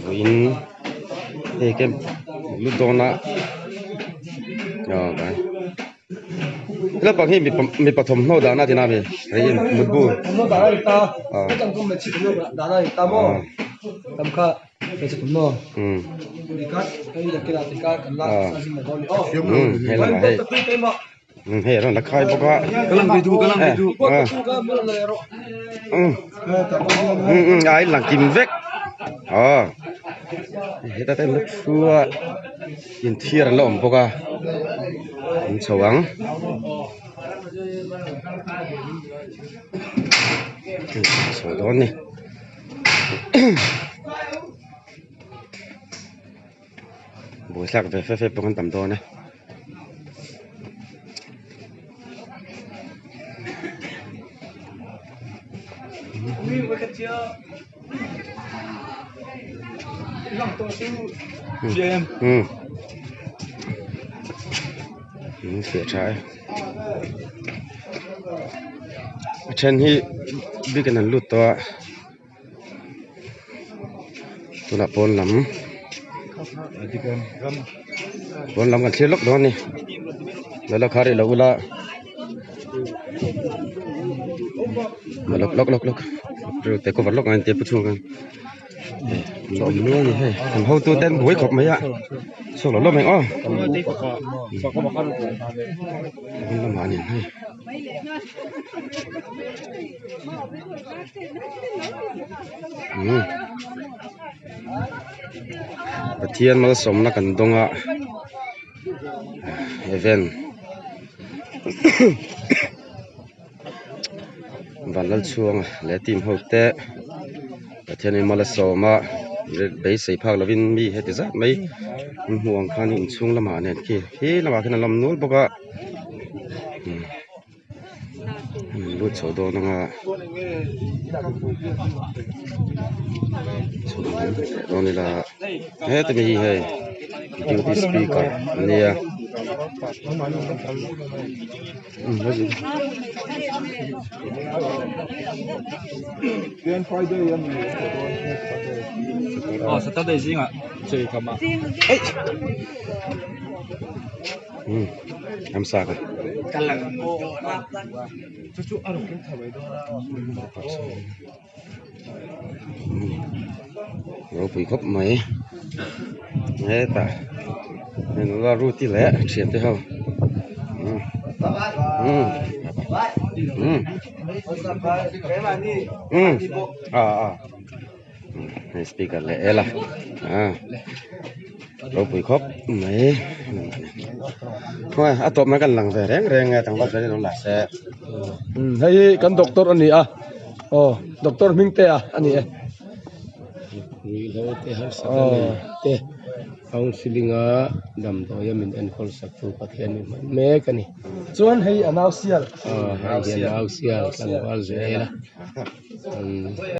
Vawiin hei camp lut dawn a Naupang hi mipa thawmhnaw dahna a ti na mi hei in mutbu hei lamah hei hei a rawn la khai bawk a a inlang kim vek aw heta te an la thu a inthiar an la awm bawk a an chho ang chho dawn a ni. Buaithlak ve fe fe pawh an tam dawn e. Um fiah tha e a then hi bikin an lut tawh a. Tunah pawn lam pawn lam kan thlir lawk dawn a ni lo la khar ilo ula lawk lawk lawk lawk te cover lawk ang te pu chhung khan lo awm nual a ni hei kan hotu ten buai khawp mai a chhuak lo lawm ang aw pawn lamah a ni hei. Pathian malsawmna kan dawng a event Vanlalchhuanga leh team ho te Pathianin mal a sawm a beisei phak lovin mi heti zat mai an hmuh ang khan inchhung lamah nen khi khi lamah khian an awm nual bawk a. Lut chho dawn anga chho dawn ila heti mi hi hei duty speaker ania ramsa ka ropui khawp mai hetah nula ruti leh thian te ho hei speaker leh ela ropui khawp mai a tawp mai kan lang ve reng reng e tlangval chuan in la se hei hi kan doctor a ni a aw doctor hming te a a ni e Ruihhlo te harsat a nei te counselling a damdawi a min enkawl sak tu Pathian min hman mek a ni chuan hei a nau sial aw hei hi a nau sial tlangval zel a.